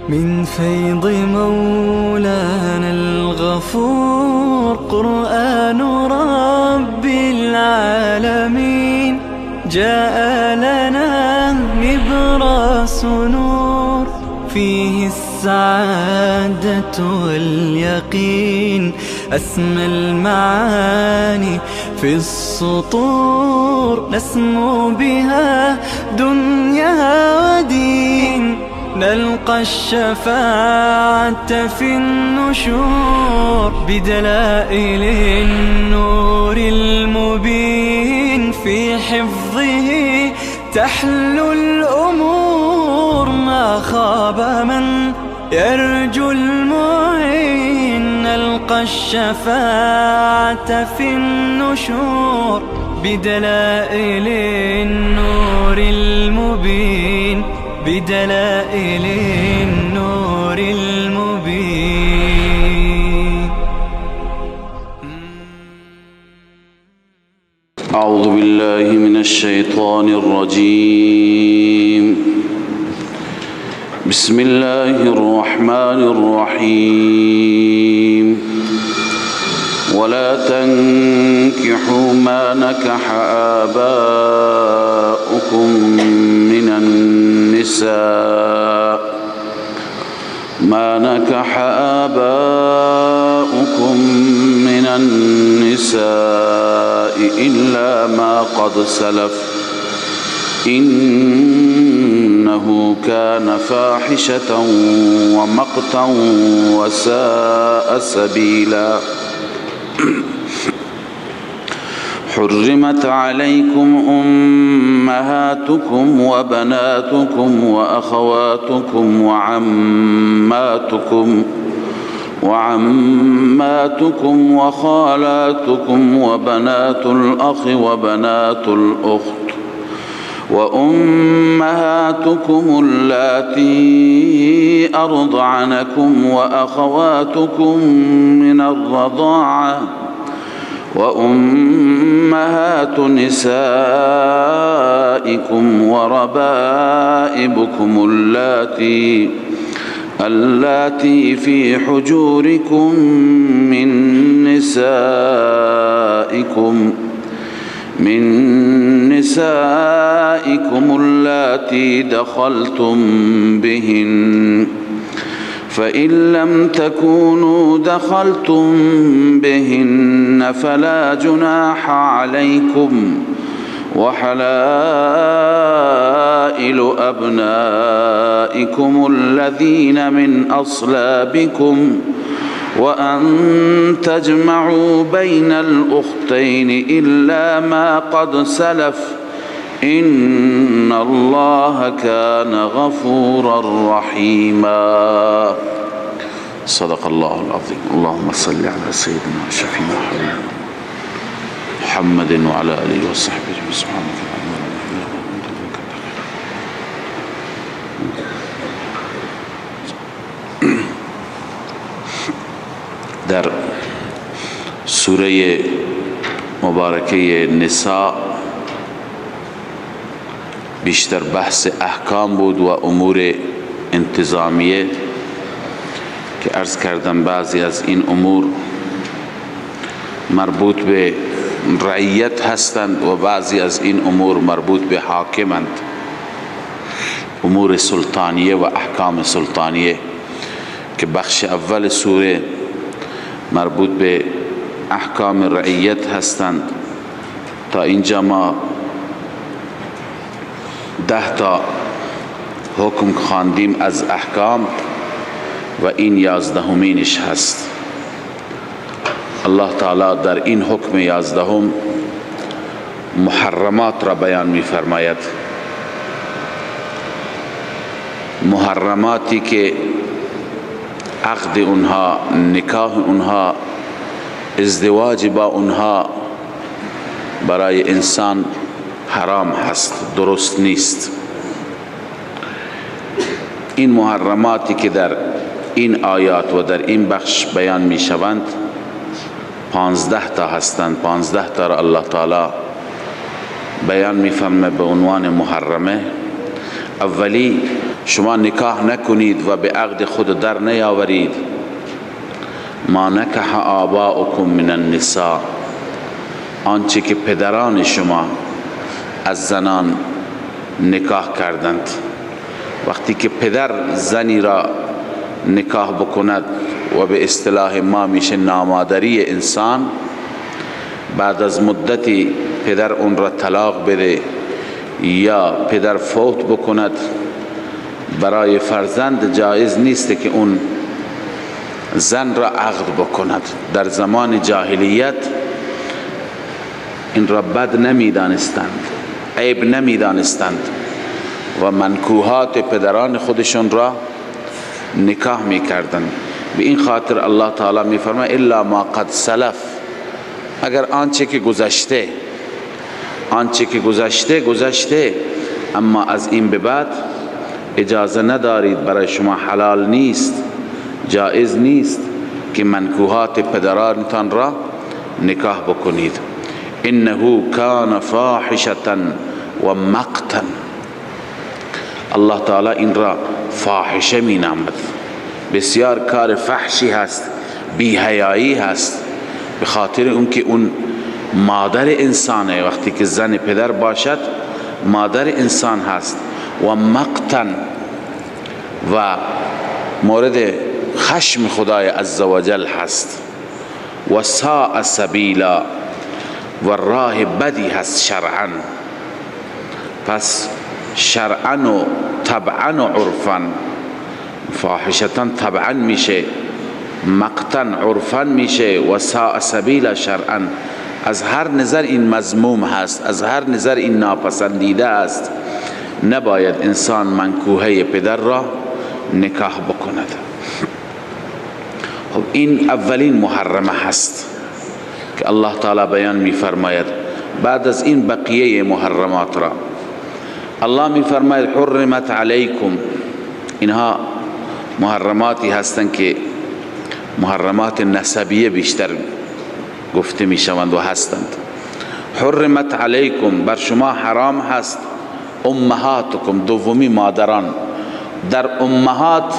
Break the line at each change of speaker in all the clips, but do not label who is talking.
من فيض مولانا الغفور قرآن رب العالمين جاء لنا نبراس نور فيه السعادة واليقين أسمى المعاني في السطور نسمو بها دنيا ودين نلقى الشفاعة في النشور بدلائل النور المبين في حفظه تحلو الأمور ما خاب من يرجو المعين نلقى الشفاعة في النشور بدلائل النور المبين بدلائل النور المبين.
أعوذ بالله من الشيطان الرجيم. بسم الله الرحمن الرحيم. ولا تنكحوا ما نكح آباؤكم من النساء ما نكح آباؤكم من النساء إلا ما قد سلف إنه كان فاحشة ومقتا وساء سبيلا. حرمت عليكم أمهاتكم وبناتكم وأخواتكم وعماتكم وخالاتكم وبنات الأخ وبنات الأخت وأمهاتكم اللاتي أرضعنكم وأخواتكم من الرضاعة وأمهات نسائكم وربائبكم اللاتي في حجوركم من نسائكم اللاتي دخلتم بهن فإن لم تكونوا دخلتم بهن فلا جناح عليكم وحلائل أبنائكم الذين من أصلابكم وأن تجمعوا بين الأختين إلا ما قد سلف إن الله كان غفورا رحيما. صدق الله العظيم. اللهم صل على سيدنا شفينا محمد وعلى آله وصحبه. سبحانك در سوره مبارکه نساء بیشتر بحث احکام بود و امور انتظامیه که عرض کردم بعضی از این امور مربوط به رعیت هستند و بعضی از این امور مربوط به حاکمند، امور سلطانیه و احکام سلطانیه که بخش اول سوره مربوط به احکام رعیت هستند. تا اینجا ما 10 تا حکم خواندیم از احکام و این 11مینش هست. الله تعالی در این حکم 11 محرمات را بیان می فرماید، محرماتی که عقد اونها، نکاح اونها، ازدواج با اونها برای انسان حرام هست، درست نیست. این محرماتی که در این آیات و در این بخش بیان می شوند 15 تا هستند. 15 تا را الله تعالی بیان می فرماید به عنوان محرمه. اولی شما نکاح نکنید و به عقد خود در نیاورید. ما نکح آباؤکم من النساء، آنچه که پدران شما از زنان نکاح کردند. وقتی که پدر زنی را نکاح بکند و به اصطلاح ما میشه نامادری انسان، بعد از مدتی پدر اون را طلاق بده یا پدر فوت بکند، برای فرزند جایز نیست که اون زن را عقد بکند. در زمان جاهلیت این را بد نمیدانستند، عیب نمیدانستند و منکوحات پدران خودشون را نکاح میکردند. به این خاطر الله تعالی میفرماید الا ما قد سلف، اگر آنچه که گذشته، آنچه که گذشته گذشته، اما از این به بعد اجازه ندارید، برای شما حلال نیست، جایز نیست که منکوحات پدرانتان را نکاح بکنید. انه کان فاحشة و مقتا، الله تعالی این را فاحشه می نامد. بسیار کار فحشی هست، بی حیایی هست، به خاطر اون که اون مادر انسانه. وقتی که زن پدر باشد مادر انسان هست. و مقتا، و مورد خشم خدای عزوجل هست. و ساء سبیلا، و راه بدی هست شرعا. پس شرعا و طبعا و عرفا، فاحشتا طبعا میشه، مقتا عرفا میشه، و ساء سبیلا شرعا. از هر نظر این مذموم هست، از هر نظر این ناپسندیده است. نباید انسان منکوحه پدر را نکاح بکند. خب این اولین محرمه هست که الله تعالی بیان می فرماید. بعد از این بقیه محرمات را الله می فرماید حرمت علیکم. اینها محرماتی هستند که محرمات نسبیه بیشتر گفته می شوند و هستند. حرمت علیکم، بر شما حرام هست. امهاتکم، دومی مادران. در امهات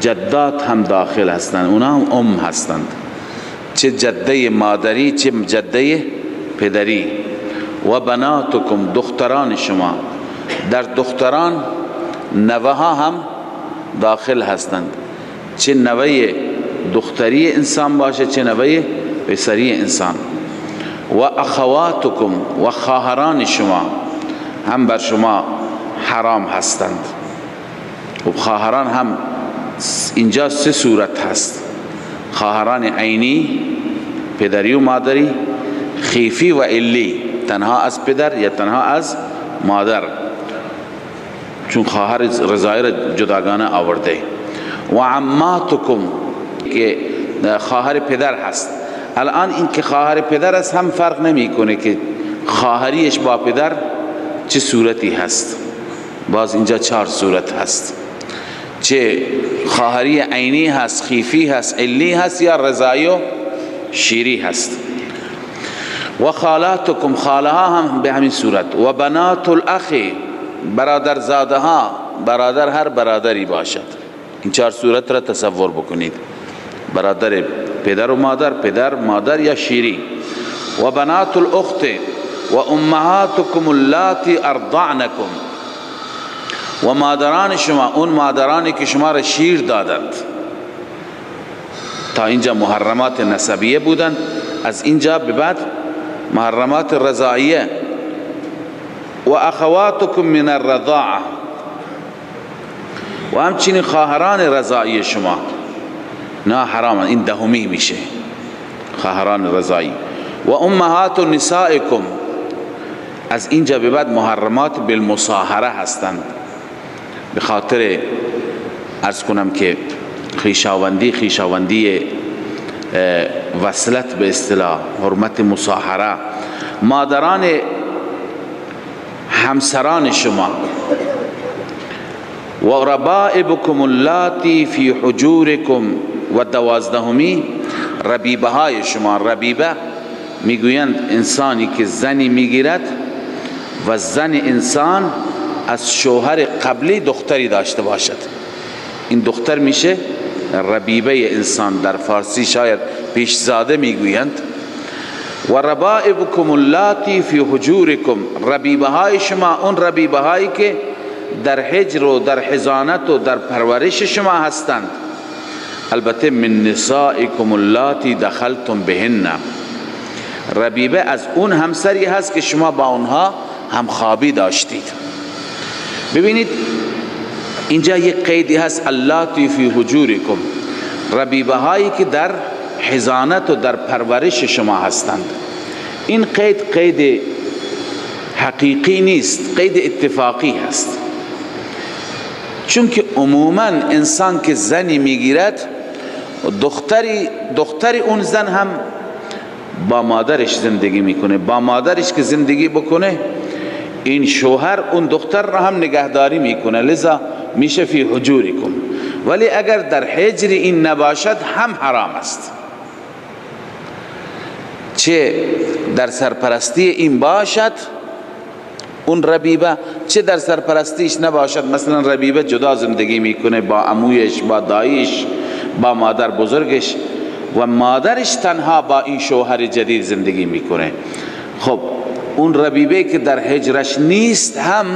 جدات هم داخل هستند، اونا هم ام هستند، چه جده مادری چه جده پدری. و بناتکم، دختران شما. در دختران نوه ها هم داخل هستند، چه نوه دختری انسان باشه چه نوه پسری انسان. و اخواتکم، و خواهران شما هم بر شما حرام هستند. و خواهران هم اینجا سه صورت هست: خواهران عینی، پدری و مادری، خیفی و علی، تنها از پدر یا تنها از مادر، چون خواهر رضایی را جداگانه آورده. و عماتکم که خواهر پدر هست. الان این که خواهر پدر است هم فرق نمیکنه که خواهریش با پدر چه صورتی هست. باز اینجا چهار صورت هست: چه خواهری عینی هست، خیفی هست، علی هست، یا رضایی و شیری هست. و خالاتکم، خاله ها هم به همین صورت. و بنات الاخ، برادر زاده ها، برادر هر برادری باشد. این چهار صورت را تصور بکنید: برادر پدر و مادر، پدر مادر یا شیری. و بنات الاخت و امهاتکم اللاتی ارضعنکم، و مادران شما، اون مادرانی که شما را شیر دادند. تا اینجا محرمات نسبیه بودند، از اینجا به بعد محرمات رضائیه. و اخواتکم من الرضاعه، و همچنین خواهران رضائی شما، نه حرام، این دهمی میشه خواهران رضائی. و امهات نسائکم، از اینجا به بعد محرمات بالمصاهره هستند، به خاطر عرض کنم که خیشاوندی وصلت به اصطلاح، حرمت مصاهره. مادران همسران شما، و ربائبکم اللاتی فی حجورکم، و دوازدهمی ربیبه های شما. ربیبه میگویند انسانی که زنی میگیرد و زن انسان از شوهر قبلی دختری داشته باشد. این دختر میشه ربیبه انسان، در فارسی شاید پیشزاده میگویند. و ربائبکم اللاتی فی حجورکم، ربیبه های شما، اون ربیبه هایی که در حجر و در حضانت و در پرورش شما هستند. البته من نسائکم اللاتی دخلتم بهن، ربیبه از اون همسری هست که شما با اونها همخوابی داشتید. ببینید اینجا یک قیدی هست، اللاتی فی حجورکم، ربیبه هایی که در حضانت و در پرورش شما هستند. این قید قید حقیقی نیست، قید اتفاقی هست، چون که عموما انسان که زنی میگیرد دختری اون زن هم با مادرش زندگی میکنه، با مادرش که زندگی بکنه این شوهر اون دختر را هم نگهداری میکنه، لذا میشه فی حجورکم. ولی اگر در حجر این نباشد هم حرام است، چه در سرپرستی این باشد اون ربیبه، چه در سرپرستیش نباشد. مثلا ربیبه جدا زندگی میکنه با عمویش، با داییش، با مادر بزرگش، و مادرش تنها با این شوهر جدید زندگی میکنه. خب اون ربیبه که در هجرش نیست هم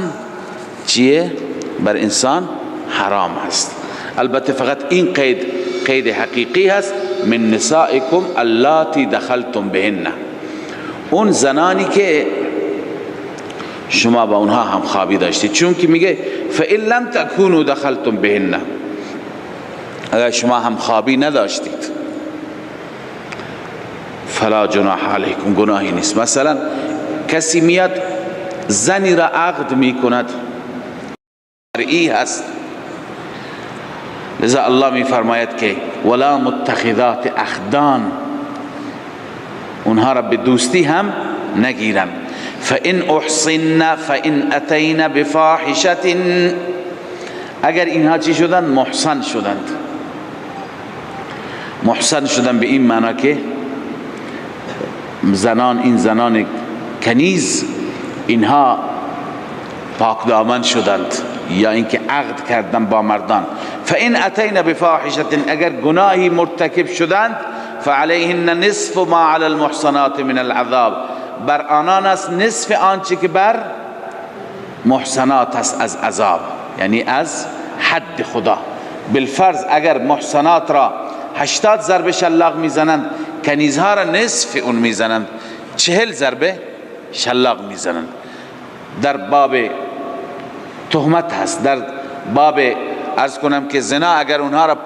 چیه؟ بر انسان حرام هست. البته فقط این قید قید حقیقی هست، من نسائکم اللاتی دخلتم بهن، اون زنانی که شما با اونها هم خوابی داشتید. چون که میگه فإن لم تكونوا دخلتم بهن، اگر شما هم خوابی نداشتید فلا جناح علیکم، گناهی نیست. مثلا کسی میاد زنی را عقد میکند، شرعی هست، لذا الله میفرماید که ولا متخذات اخدان، اونها را به دوستی هم نگیرن. فإن احصن فإن اتین بفاحشة، اگر اینها چی شدند؟ محصن شدند. محصن شدن به این معنا که زنان، این زنان کنیز اینها پاک دامن شدند یا اینکه عقد کردن با مردان. فإن اتین بفاحشة، اگر گناهی مرتکب شدند، فعلیهن نصف ما علی المحصنات من العذاب، بر آنان است نصف آنچه که بر محصنات است از عذاب، یعنی از حد خدا. بالفرض اگر محصنات را 80 ضربه شلاق میزنند، کنیزها را نصف اون میزنند، 40 ضربه شلاق میزنند. در باب تهمت هست، در باب عرض کنم که زنا اگر اونها را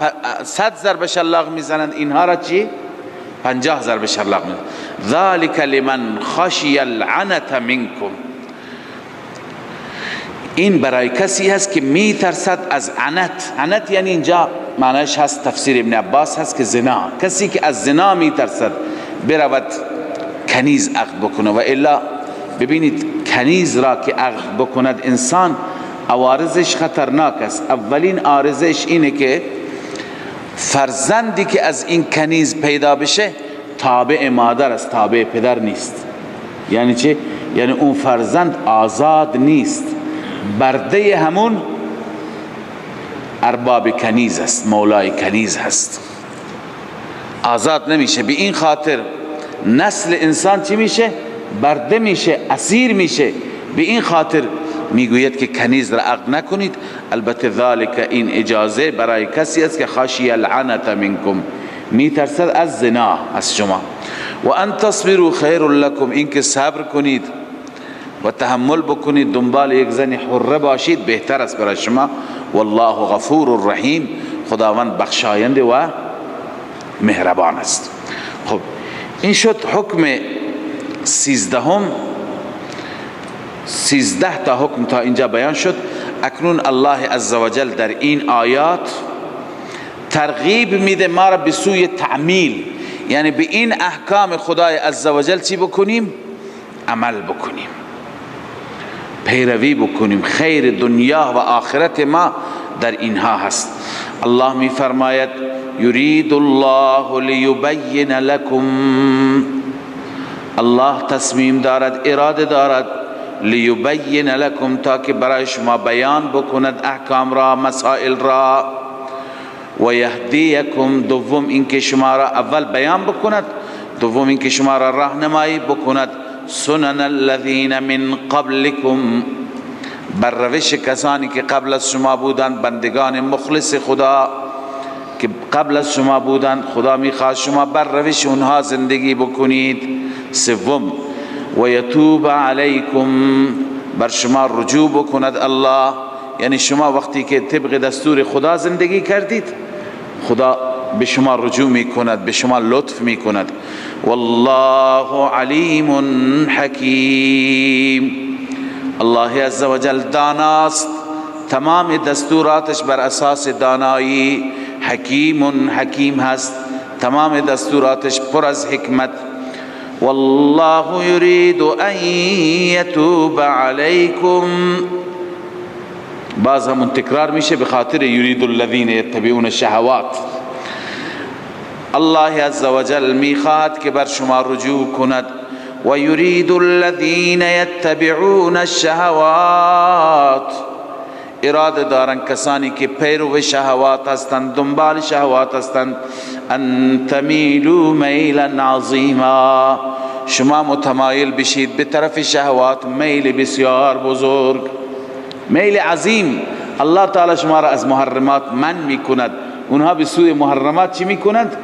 100 ضربه شلاق میزنند، اینها را چی؟ 50 ضربه شلاق میزنند. ذالک لمن خشی العنت منکم، این برای کسی هست که میترسد از عنت. عنت یعنی اینجا معنیش هست، تفسیر ابن عباس هست که زنا، کسی که از زنا میترسد برود کنیز عقد بکنه. و الا ببینید کنیز را که عقد بکند انسان عوارضش خطرناک است. اولین عارضش اینه که فرزندی که از این کنیز پیدا بشه تابع مادر است، تابع پدر نیست. یعنی چه؟ یعنی اون فرزند آزاد نیست، برده همون ارباب کنیز است، مولای کنیز هست، آزاد نمیشه. به این خاطر نسل انسان چی میشه؟ برده میشه، اسیر میشه. به این خاطر میگوید که کنیز را عقد نکنید. البته ذالک، این اجازه برای کسی است که خشی العنت منکم، میترسد از زنا از شما. و ان تصبروا خیر لکم، این که صبر کنید و تحمل بکنید، دنبال یک زن حره باشید بهتر است برای شما. والله غفور رحیم، خداوند بخشاینده و مهربان است. خب این شد حکم 13. 13 تا حکم تا اینجا بیان شد. اکنون الله عزوجل در این آیات ترغیب میده ما را به سوی تعمیل، یعنی به این احکام خدای عزوجل چی بکنیم؟ عمل بکنیم، پیروی بکنیم. خیر دنیا و آخرت ما در اینها هست. الله می فرماید یرید الله لیبین لکم، الله تصمیم دارد، اراده دارد لیبین لکم، تا که برای شما بیان بکند احکام را، مسائل را. و یهدیکم، دوم اینکه شما را اول بیان بکند، دوم اینکه شما را راهنمایی بکند. سنن الذین من قبلکم، بر روش کسانی که قبل از شما بودند، بندگان مخلص خدا که قبل از شما بودند، خدا میخواد شما بر روش اونها زندگی بکنید. سوم، و یتوب علیکم، بر شما رجوع بکند الله، یعنی شما وقتی که طبق دستور خدا زندگی کردید، خدا به شما رجوع میکند، به شما لطف میکند. والله علیم حکیم، الله عزوجل داناست، تمام دستوراتش بر اساس دانایی، حکیم حکیم هست، تمام دستوراتش پر از حکمت. والله یرید ان یتوب علیکم، باز همون تکرار میشه به خاطر یرید الذین یتبعون الشهوات. الله عزوجل میخواهد که بر شما رجوع کند. و یرید الذین یتبعون الشهوات، اراده دارن کسانی که پیرو شهوات هستند، دنبال شهوات هستند، ان تمیلوا میلا عظیما، شما متمایل بشید به طرف شهوات، میل بسیار بزرگ، میل عظیم. الله تعالی شما را از محرمات من میکند، اونها به سوی محرمات چی میکنند؟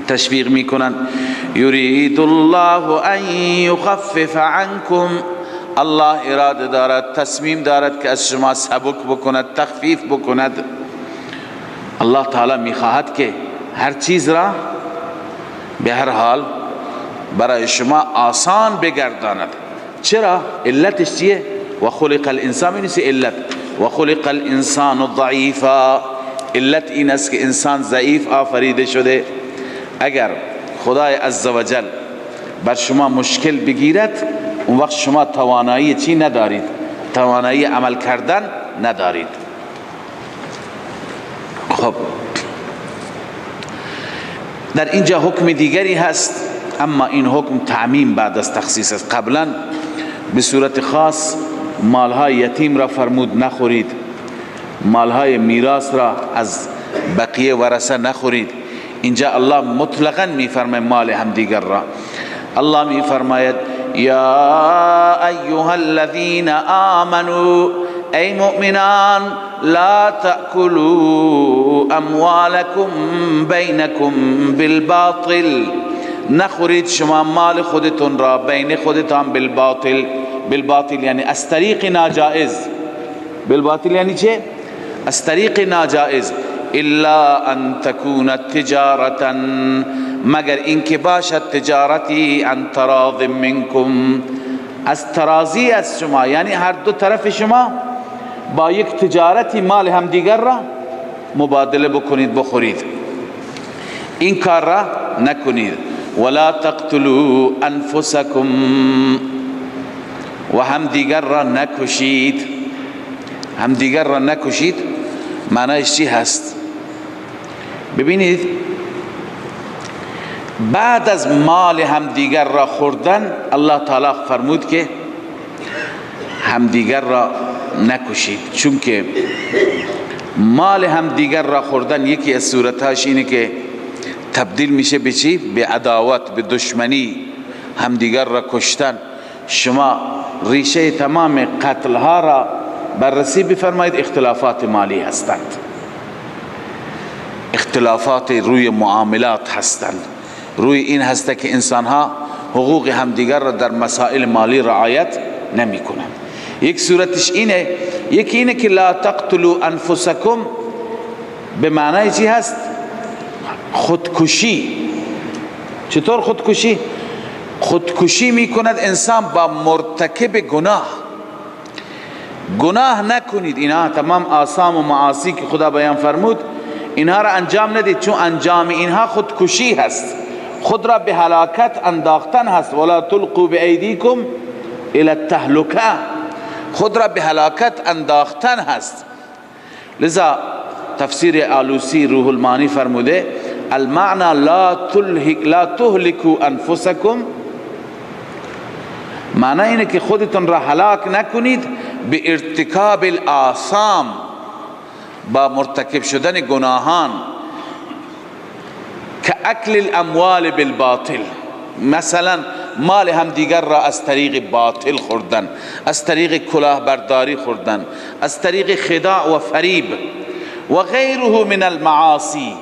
تشویق میکنند. یرید الله ان یخفف عنکم، الله اراده دارد، تصمیم دارد که از شما سبک بکند، تخفیف بکند. الله تعالی میخواهد که هر چیز را به هر حال برای شما آسان بگرداند. چرا؟ علتش چیه؟ و خلق الانسان، اینست علت، و خلق الانسان ضعیفا، علت این است که انسان ضعیف آفریده شده. اگر خدای عزوجل بر شما مشکل بگیرد، اون وقت شما توانایی چی ندارید؟ توانایی عمل کردن ندارید. خب در اینجا حکم دیگری هست، اما این حکم تعمیم بعد از تخصیص است. قبلا به صورت خاص مالهای یتیم را فرمود نخورید، مالهای میراث را از بقیه ورثه نخورید. اینجا الله مطلقا میفرماید مال همدیگر را. الله میفرماید یا ایها الذین آمنوا، ای مؤمنان، لا تأکلوا اموالکم بینکم بالباطل، نخورید شما مال خودتون را بین خودتان بالباطل. بالباطل یعنی از طریق ناجائز. بالباطل یعنی چه؟ از طریق ناجائز. الا ان تکون تجارتا، مگر اینکه باشد تجارتی عن تراض منکم، از تراضی از شما، یعنی هر دو طرف شما با یک تجارتی مال همدیگر را مبادله بکنید، بخورید. این کار را نکنید. ولا تقتلوا انفسکم، و همدیگر را نکشید. همدیگر را نکشید معنیش چی هست؟ ببینید، بعد از مال همدیگر را خوردن، الله تعالی فرمود که همدیگر را نکشید، چون که مال همدیگر را خوردن یکی از صورتهاش اینه که تبدیل میشه به چی؟ به عداوت، به دشمنی، همدیگر را کشتن. شما ریشه تمام قتل ها را بررسی بفرمایید، اختلافات مالی هستند، اختلافات روی معاملات هستند، روی این هست که انسان ها حقوق همدیگر را در مسائل مالی رعایت نمی کنند. یک صورتش اینه، یکی اینه که لا تقتلوا انفسکم به معنای چی هست؟ خودکشی. چطور خودکشی؟ خودکشی میکند انسان با مرتکب گناه. گناه نکنید، اینها تمام آثام و معاصی که خدا بیان فرمود اینها را انجام ندید، چون انجام اینها خودکشی هست، خود را به هلاکت انداختن هست. ولا تلقوا بایدیکم الى التهلکه، خود را به هلاکت انداختن هست. لذا تفسیر آلوسی روح المانی فرموده المعنى لا تهلكوا انفسكم معنی اینه که خودتون را هلاک نکنید به ارتکاب الآثام، با مرتکب شدن گناهان، که اکل الاموال بالباطل، مثلا مال هم دیگر را از طریق باطل خوردن، از طریق کلاهبرداری خوردن، از طریق خداع و فریب و غیره من المعاصی،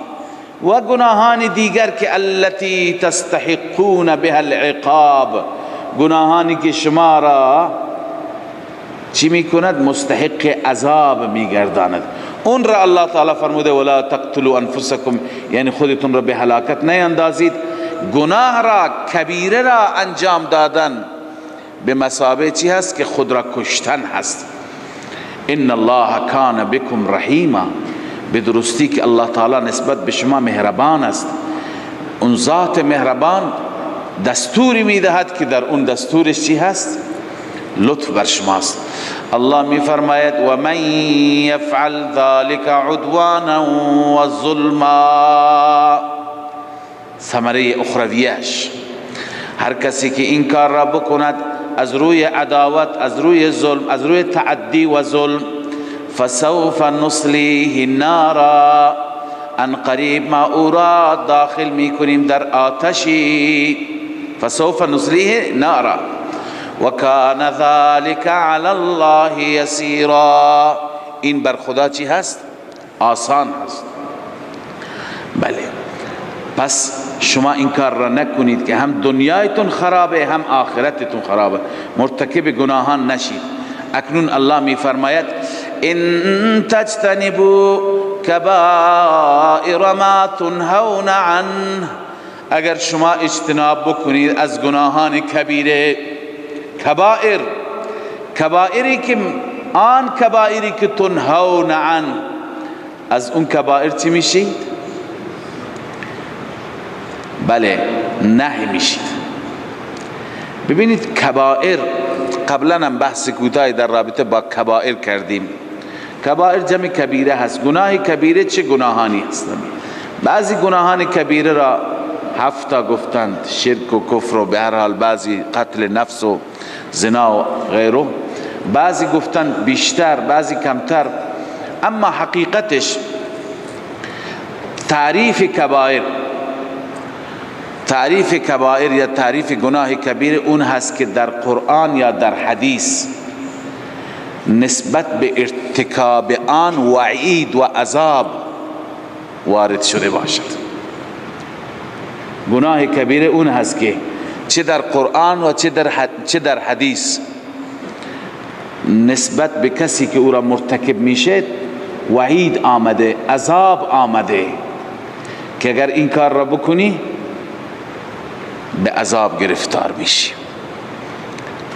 و گناهان دیگر که التي تستحقون بها العقاب، گناهانی که شما را چی میکند؟ مستحق عذاب میگرداند. اون را الله تعالی فرموده ولا تقتلوا انفسکم، یعنی خودتون را به هلاکت نیندازید. گناه را، کبیره را انجام دادن به مثابه چی هست؟ که خود را کشتن هست. ان الله کان بكم رحیما، به درستی که الله تعالی نسبت به شما مهربان است. اون ذات مهربان دستوری میدهد که در اون دستورش چی هست؟ لطف بر شماست. الله می فرماید و من یفعل ذلك عدوانا و ظلما، ثمره اخرویش، هر کسی که این کار را بکند از روی عداوت، از روی ظلم، از روی تعدی و ظلم، فسوف نصلیه نارا، ان قریب ما او را داخل میکنیم در آتشی. فسوف نصلیه نارا وکان ذلك علی الله یسیرا، این بر خدا چی هست؟ آسان هست. بله، پس شما این کار را نکنید که هم دنیایتون خرابه هم آخرتتون خرابه، مرتکب گناهان نشید. اکنون الله می فرماید ان تجتنبوا کبائر ما تنهون عنه، اگر شما اجتناب بکنید از گناهان کبیره، کبائر، کبائری که آن کبائری که تنهون عنه، از اون کبائر چی میشید؟ بله، نهی میشید. ببینید کبائر، قبلا هم بحث کوتاهی در رابطه با کبائر کردیم. کبائر جمع کبیره هست. گناه کبیره چه گناهانی هستند؟ بعضی گناهان کبیره را 7 گفتند، شرک و کفر و به هر حال بعضی قتل نفس و زنا و غیره، بعضی گفتند بیشتر، بعضی کمتر. اما حقیقتش تعریف کبائر، تعریف کبائر یا تعریف گناه کبیر اون هست که در قرآن یا در حدیث نسبت به ارتکاب آن وعید و عذاب وارد شده باشد. گناه کبیر اون هست که چه در قرآن و چه در حدیث نسبت به کسی که او را مرتکب میشه وعید آمده، عذاب آمده، که اگر این کار را بکنی به عذاب گرفتار میشی.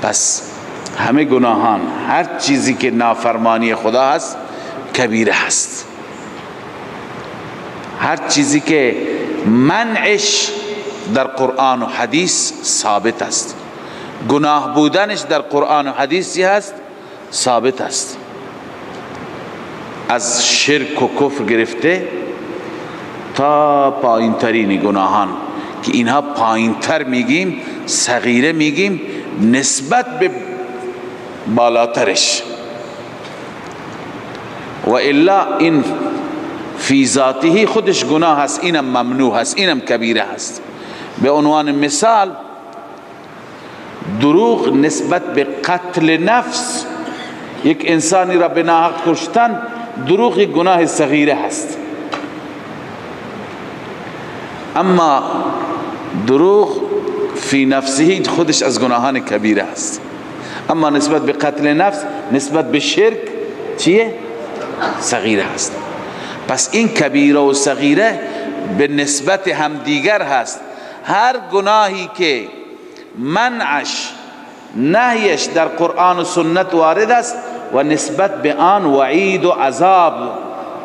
پس همه گناهان، هر چیزی که نافرمانی خدا هست کبیره هست، هر چیزی که منعش در قرآن و حدیث ثابت است، گناه بودنش در قرآن و حدیث هست ثابت است، از شرک و کفر گرفته تا پایین ترین گناهان که اینها پایین تر میگیم، صغیره میگیم نسبت به بالاترش، و الا این فی ذاته خودش گناه هست، اینم ممنوع هست، اینم کبیره هست. به عنوان مثال دروغ نسبت به قتل نفس، یک انسانی را به ناحق کشتن، دروغ گناه صغیره هست. اما دروغ فی نفسه خودش از گناهان کبیره هست، اما نسبت به قتل نفس، نسبت به شرک چیه؟ صغیره هست. پس این کبیره و صغیره به نسبت همدیگر هست. هر گناهی که منعش، نهیش در قرآن و سنت وارد است و نسبت به آن وعید و عذاب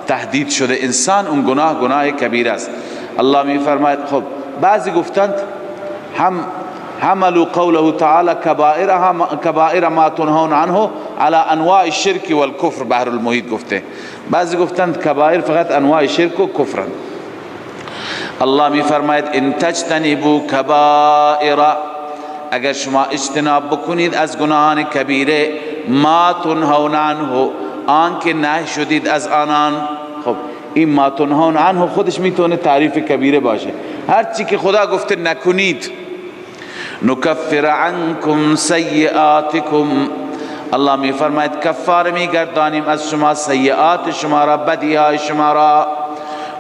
تهدید شده انسان، اون گناه گناه کبیره است. الله می فرماید، خب بعضی گفتند هم حملوا قوله تعالی کبائر ما تنهون عنه على انواع الشرك والكفر، بحر المحیط گفته. بعضی گفتند کبائر فقط انواع شرک و کفرند. الله می فرماید ان تجتنبوا کبائر، اگر شما اجتناب بکنید از گناهان کبیره، ما تنهون عنه، آن که نهی شدید از آنان. خب این ما تنهون عنه خودش میتونه تعریف کبیره باشه، هر چی که خدا گفته نکنید. نکفر عنکم سیئاتکم، الله می فرماید کفاره می گردانیم از شما سیئات شما را، بدی های شما را.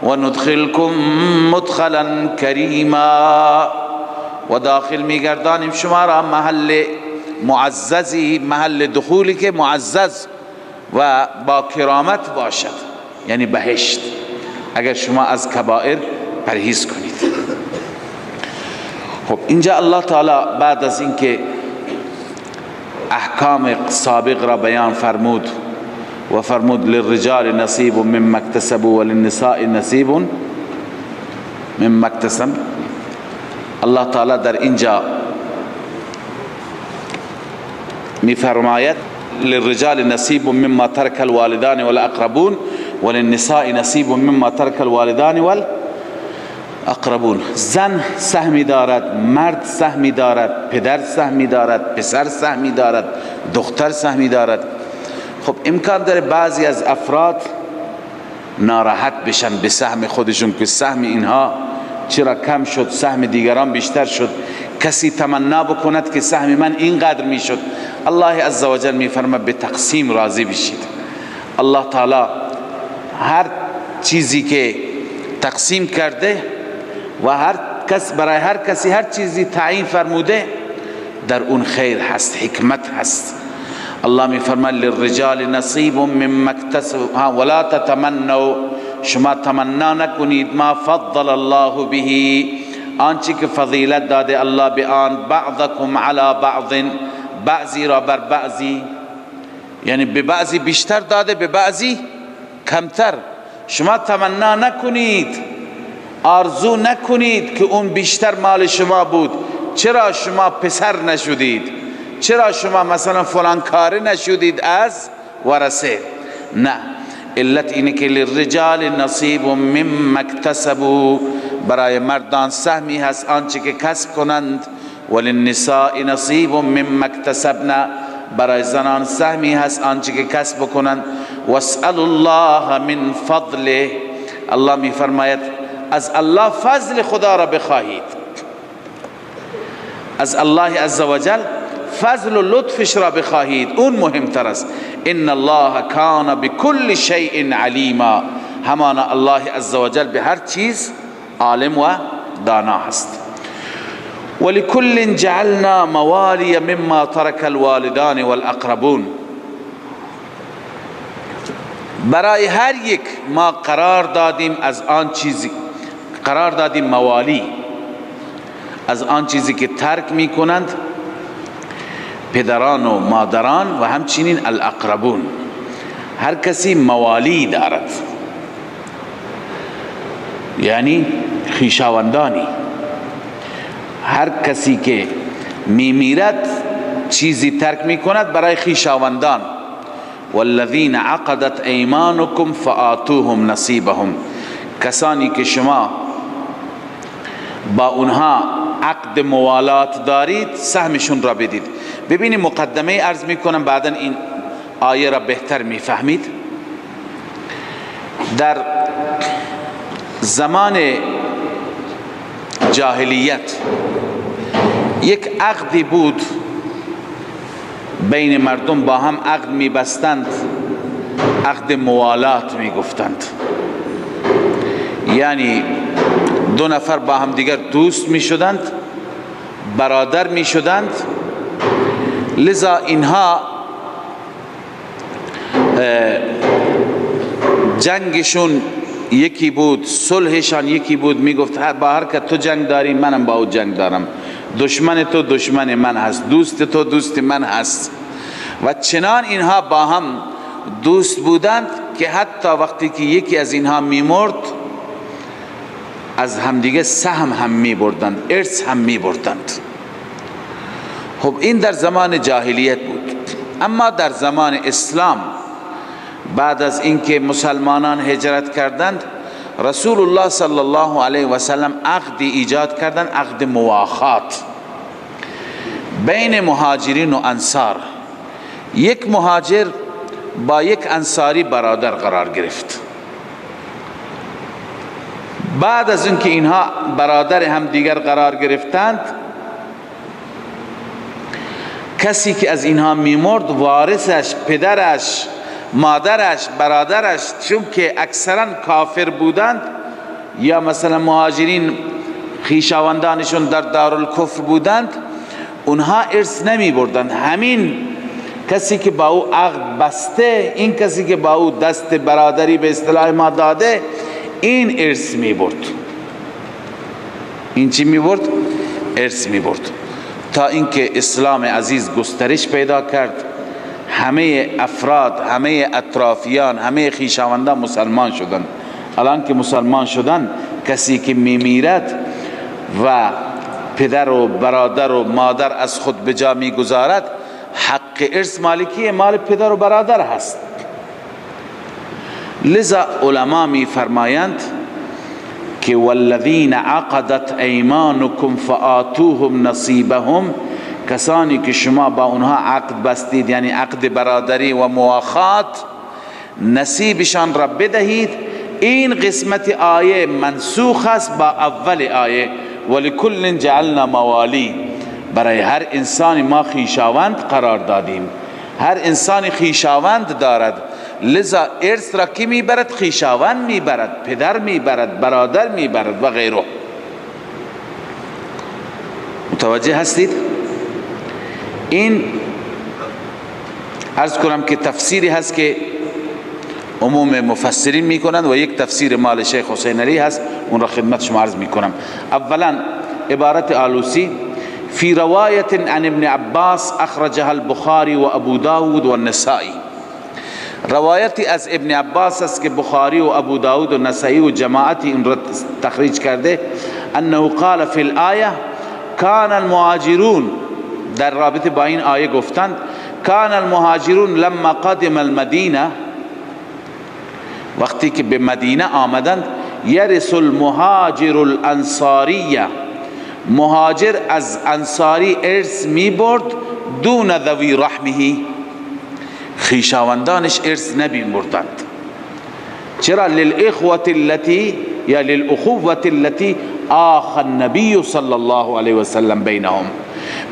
و ندخلکم مدخلا کریما، و داخل می گردانیم شما را محل معززی، محل دخولی که معزز و با کرامت باشد، یعنی بهشت، اگر شما از کبائر پرهیز کنید. خب اینجا الله تعالی بعد از اینکه احکام سابق را بیان فرمود و فرمود للرجال نصیب مما اکتسبوا وللنساء نصیب مما اکتسب، الله تعالی در اینجا می فرماید للرجال نصیب مما ترک الوالدان والاقربون وللنساء نصیب مما ترک الوالدان والاقربون. زن سهمی دارد، مرد سهمی دارد، پدر سهمی دارد، پسر سهمی دارد، دختر سهمی دارد. خب امکان داره بعضی از افراد ناراحت بشن به سهم خودشون که سهم اینها چرا کم شد، سهم دیگران بیشتر شد. کسی تمنا بکند که سهم من اینقدر میشد. الله عزوجل میفرماید به تقسیم راضی بشید. الله تعالی هر چیزی که تقسیم کرده و هر کس برای هر کسی هر چیزی تعیین فرموده، در اون خیر هست، حکمت هست. الله می فرماید للرجال نصیب مما اکتسبوا ولا تتمنوا، شما تمنا نکنید ما فضل الله به، آنچه که فضیلت داده الله به آن، بعضکم علی بعض، بعضی را بر بعضی، یعنی به بعضی بیشتر داده به بعضی کمتر. شما تمنا نکنید، آرزو نکنید که اون بیشتر مال شما بود، چرا شما پسر نشدید، چرا شما مثلا فلان کاره نشدید از ورثه. نه، علت اینه که للرجال نصیب مما اکتسبوا، برای مردان سهمی هست آنچه که کسب کنند، وللنساء نصیب مما اکتسبن، برای زنان سهمی هست آنچه که کسب کنند. واسأل الله من فضله، الله می فرماید از الله فضل خدا را بخواهید، از الله عزوجل فضل و لطفش را بخواهید، اون مهمتر است. ان الله کان بكل شیء علیما، همانا الله عزوجل به هر چیز عالم و دانا هست. ولكل جعلنا موالی مما ترك الوالدان والاقربون، برای هر یک ما قرار دادیم از آن چیزی، قرار دادیم موالی، از آن چیزی که ترک میکنند پدران و مادران و همچنین الاقربون. هر کسی موالی دارد، یعنی خویشاوندانی. هر کسی که میمیرد چیزی ترک میکند برای خویشاوندان. والذین عقدت ایمانکم فآتوهم نصیبهم، کسانی که شما با اونها عقد موالات دارید سهمشون را بدید. ببینید مقدمه عرض میکنم، بعدا این آیه را بهتر میفهمید. در زمان جاهلیت یک عقدی بود بین مردم، با هم عقد میبستند، عقد موالات میگفتند. یعنی دو نفر با هم دیگر دوست میشدند، برادر میشدند، لذا اینها جنگشون یکی بود، صلحشان یکی بود. میگفت با هر که تو جنگ داری منم با او جنگ دارم، دشمن تو دشمن من هست، دوست تو دوست من هست. و چنان اینها با هم دوست بودند که حتی وقتی که یکی از اینها میمرد از همدیگه سهم هم میبردند، ارث هم میبردند. خب این در زمان جاهلیت بود. اما در زمان اسلام بعد از اینکه مسلمانان هجرت کردند، رسول الله صلی الله علیه و سلم عقدی ایجاد کردند، عقد مواخات. بین مهاجرین و انصار یک مهاجر با یک انصاری برادر قرار گرفت. بعد از اینکه اینها برادر هم دیگر قرار گرفتند، کسی که از اینها میمرد وارثش، پدرش، مادرش، برادرش، چون که اکثرا کافر بودند یا مثلا مهاجرین خویشاوندانشون در دارالکفر بودند، اونها ارث نمی بردند. همین کسی که با او عقد بسته، این کسی که با او دست برادری به اصطلاح ما داده، این ارث می برد. این چی می برد؟ ارث می برد. تا اینکه اسلام عزیز گسترش پیدا کرد، همه افراد، همه اطرافیان، همه خویشاوندان مسلمان شدند. الان که مسلمان شدن، کسی که میمیرد و پدر و برادر و مادر از خود به جا میگذارد، حق ارث مالکی مال پدر و برادر هست. لذا علما می فرمایند که والذین عقدت ایمانکم فآتوهم نصیبهم، کسانی که شما با اونها عقد بستید، یعنی عقد برادری و مواخات، نصیبشان را بدهید. این قسمت آیه منسوخ است با اول آیه ولکل جعلنا موالی. برای هر انسانی ما خویشاوند قرار دادیم، هر انسانی خویشاوند دارد. لذا ارث را کی میبرد؟ خویشاوند میبرد، پدر میبرد، برادر میبرد و غیره. متوجه هستید؟ این عرض کنم که تفسیری هست که عموم مفسرین میکنند و یک تفسیر مال شیخ حسین علی هست، اون را خدمت شما عرض میکنم. اولا عبارت آلوسی فی روایت عن ابن عباس اخرجها البخاری و ابو داود و النسائی. روایتی از ابن عباس است که بخاری و ابو داود و نسائی و جماعتی این را تخریج کرده، انه قال فی الآیه کان المهاجرون، در رابطه با این آیه گفتند کان المهاجرون لما قدم المدینه، وقتی که به مدینه آمدند، یرث المهاجر الانصاریه، مهاجر از انصاری ارث می برد، دون ذوی رحمه، خویشاوندانش ارث نمی بردند. چرا؟ للاخوة التي یا للاخوة التي آخ النبی صلی الله علیه وسلم بینهم،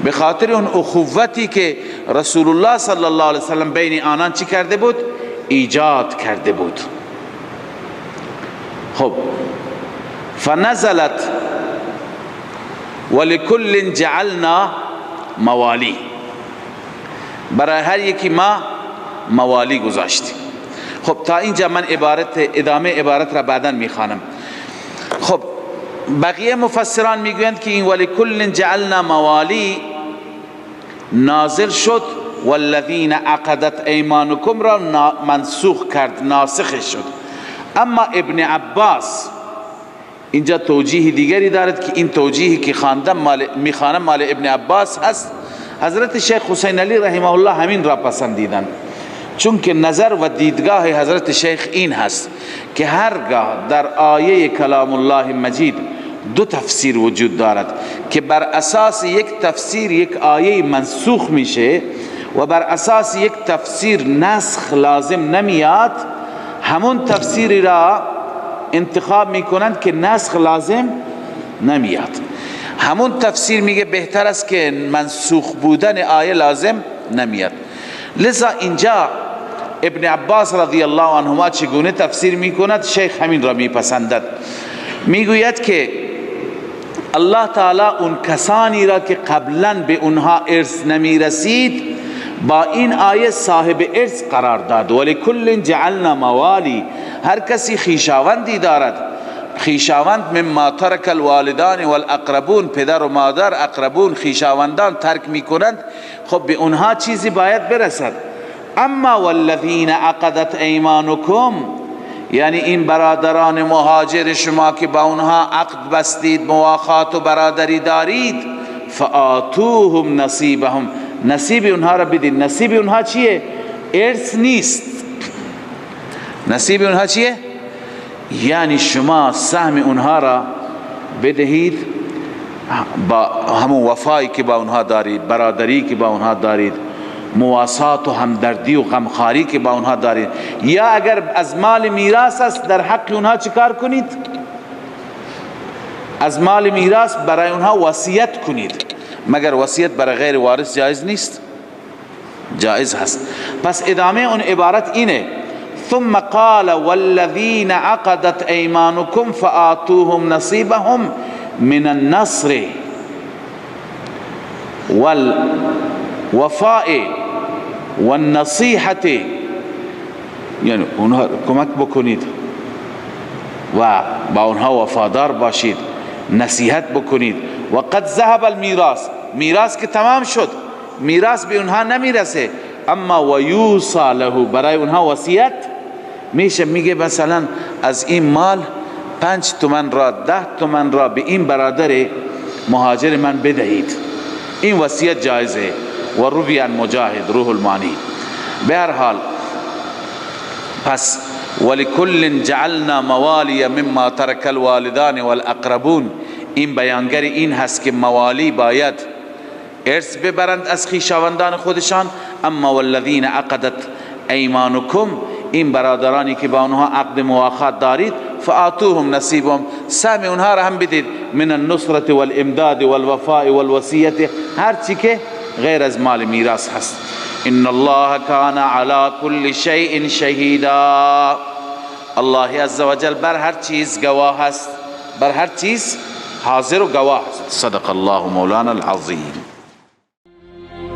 به خاطر اون اخوتی که رسول الله صلی الله علیه وسلم بین آنان چی کرده بود؟ ایجاد کرده بود. خب فنزلت ولکل جعلنا موالی، برای هر یکی ما موالی گذاشتیم. خب تا اینجا من عبارت، ادامه عبارت را بعدا میخوانم. خب بقیه مفسران میگویند که این ولکل جعلنا موالی نازل شد، والذین عقدت ایمانکم را منسوخ کرد، ناسخ شد. اما ابن عباس اینجا توجیه دیگری دارد که این توجیهی که خواندم مال میخوانم مال ابن عباس هست. حضرت شیخ حسین علی رحمه الله همین را پسندیدند، چون که نظر و دیدگاه حضرت شیخ این هست که هرگاه در آیه کلام الله مجید دو تفسیر وجود دارد که بر اساس یک تفسیر یک آیه منسوخ میشه و بر اساس یک تفسیر نسخ لازم نمیاد، همون تفسیری را انتخاب میکنند که نسخ لازم نمیاد. همون تفسیر میگه بهتر است که منسوخ بودن آیه لازم نمیاد. لذا اینجا ابن عباس رضی الله عنهما چگونه تفسیر میکند، شیخ همین را میپسندد. میگوید که الله تعالی اون کسانی را که قبلا به اونها ارث نمیرسید با این آیه صاحب ارث قرار داد. ولکل جعلنا موالی، هر کسی خویشاوندی دارد، خویشاوند مما ترک الوالدان والاقربون، پدر و مادر، اقربون، خویشاوندان ترک میکنند، خب به اونها چیزی باید برسد. اما والذین عقدت ایمانکم، یعنی این برادران مهاجر شما که با اونها عقد بستید، مواخات و برادری دارید، فآتوهم نصیبهم، نصیب اونها را بدید. نصیب اونها چیه؟ ارث نیست. نصیب اونها چیه؟ یعنی شما سهم اونها را بدهید با همون وفایی که با اونها دارید، برادری که با اونها دارید، مواسات و همدردی و غمخواری که با اونها دارید، یا اگر از مال میراث است در حق اونها چیکار کنید؟ از مال میراث برای اونها وصیت کنید. مگر وصیت برای غیر وارث جایز نیست؟ جایز هست. پس ادامه اون عبارت اینه: ثم قال والذین عقدت ایمانکم فآتوهم نصیبهم من النصر والوفاء والنصیحة. یعنی اونها کمک بکنید و با اونها وفادار باشید، نصیحت بکنید. و قد ذهب المیراث، میراث که تمام شد، میراث به اونها نمیرسه، اما و یوصى له، برای اونها وصیت میشه. میگه مثلا از این مال 5 تومن را، 10 تومن را به این برادر مهاجر من بدهید، این وصیت جایزه. و روی عن مجاهد روح المعانی. به هر حال پس ولکل جعلنا موالی مما ترک الوالدان والاقربون، این بیانگر این هست که موالی باید ارث ببرند از خویشاوندان خودشان. اما والذین عقدت ایمانکم، این برادرانی که با آنها عقد مواخات دارید، فآتوهم نصیبهم، سهم اونها را هم بدید، من النصرة والامداد والوفاء والوصیت، هر چی که غیر از مال میراث هست. ان الله کان علی کل شیء شهیدا، الله عزوجل بر هر چیز گواه است، بر هر چیز حاضر و گواه است. صدق الله مولانا العظیم.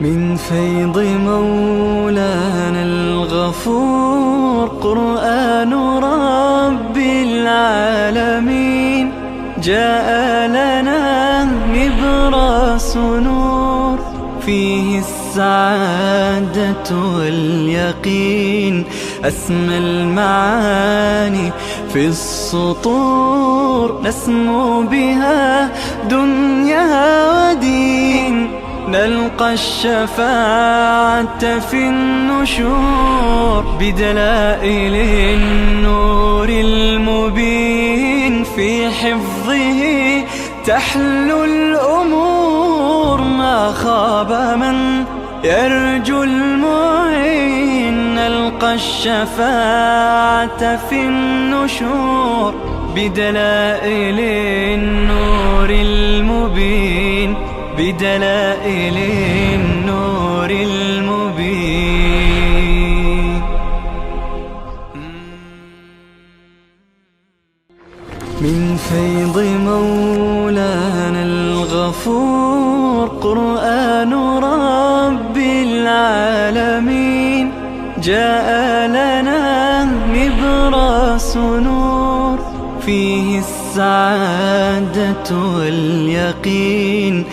من فیض مولانا الغفور قرآن رب العالمین جاء لنا نبراس نور فيه السعادة واليقين أسمى المعاني في السطور نسمو بها دنيا ودين نلقى الشفاعة في النشور بدلائل النور المبين في حفظه تحلو الأمور ما خاب من يرجو المعين نلقى الشفاعة في النشور بدلائل النور المبين بدلائل النور المبين. من فيض مولانا الغفور قرآن رب العالمين جاء لنا نبراس نور فيه السعادة واليقين.